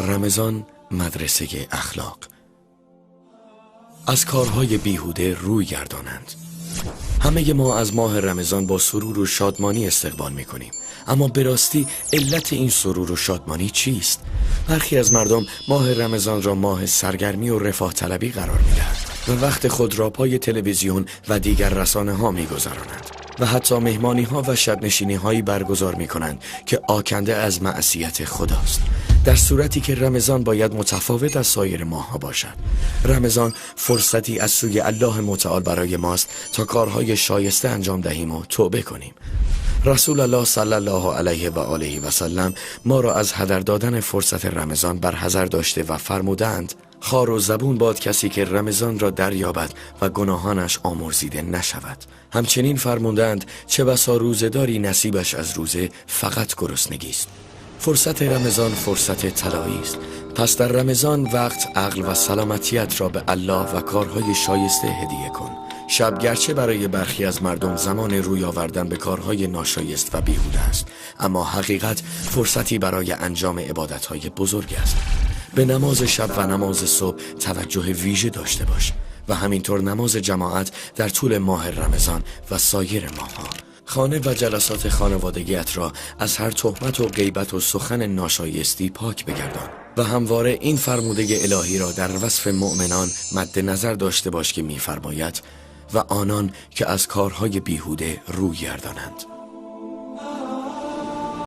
رمضان مدرسه اخلاق. از کارهای بیهوده روی گردانند. همه ما از ماه رمضان با سرور و شادمانی استقبال میکنیم، اما به راستی علت این سرور و شادمانی چیست؟ برخی از مردم ماه رمضان را ماه سرگرمی و رفاه طلبی قرار میدهند و وقت خود را پای تلویزیون و دیگر رسانه ها میگذرانند و حتی مهمانی ها و شب نشینی هایی برگزار می کنند که آکنده از معصیت خداست، در صورتی که رمضان باید متفاوت از سایر ماه ها باشد. رمضان فرصتی از سوی الله متعال برای ماست تا کارهای شایسته انجام دهیم و توبه کنیم. رسول الله صلی الله علیه و آله و سلم ما را از هدر دادن فرصت رمضان برحذر داشته و فرمودند: خار و زبون باد کسی که رمضان را دریابد و گناهانش آمرزیده نشود. همچنین فرمودند: چه بسا روزه‌داری نصیبش از روزه فقط گرسنگی است. فرصت رمضان فرصت طلایی است. پس در رمضان وقت، عقل و سلامتیت را به الله و کارهای شایسته هدیه کن. شب گرچه برای برخی از مردم زمان روی آوردن به کارهای ناشایست و بیهوده است، اما حقیقت فرصتی برای انجام عبادت‌های بزرگ است. به نماز شب و نماز صبح توجه ویژه داشته باش و همینطور نماز جماعت در طول ماه رمضان و سایر ماه‌ها. خانه و جلسات خانوادگیت را از هر تهمت و غیبت و سخن ناشایستی پاک بگردان و همواره این فرموده الهی را در وصف مؤمنان مد نظر داشته باش که می‌فرماید: و آنان که از کارهای بیهوده روی گردانند.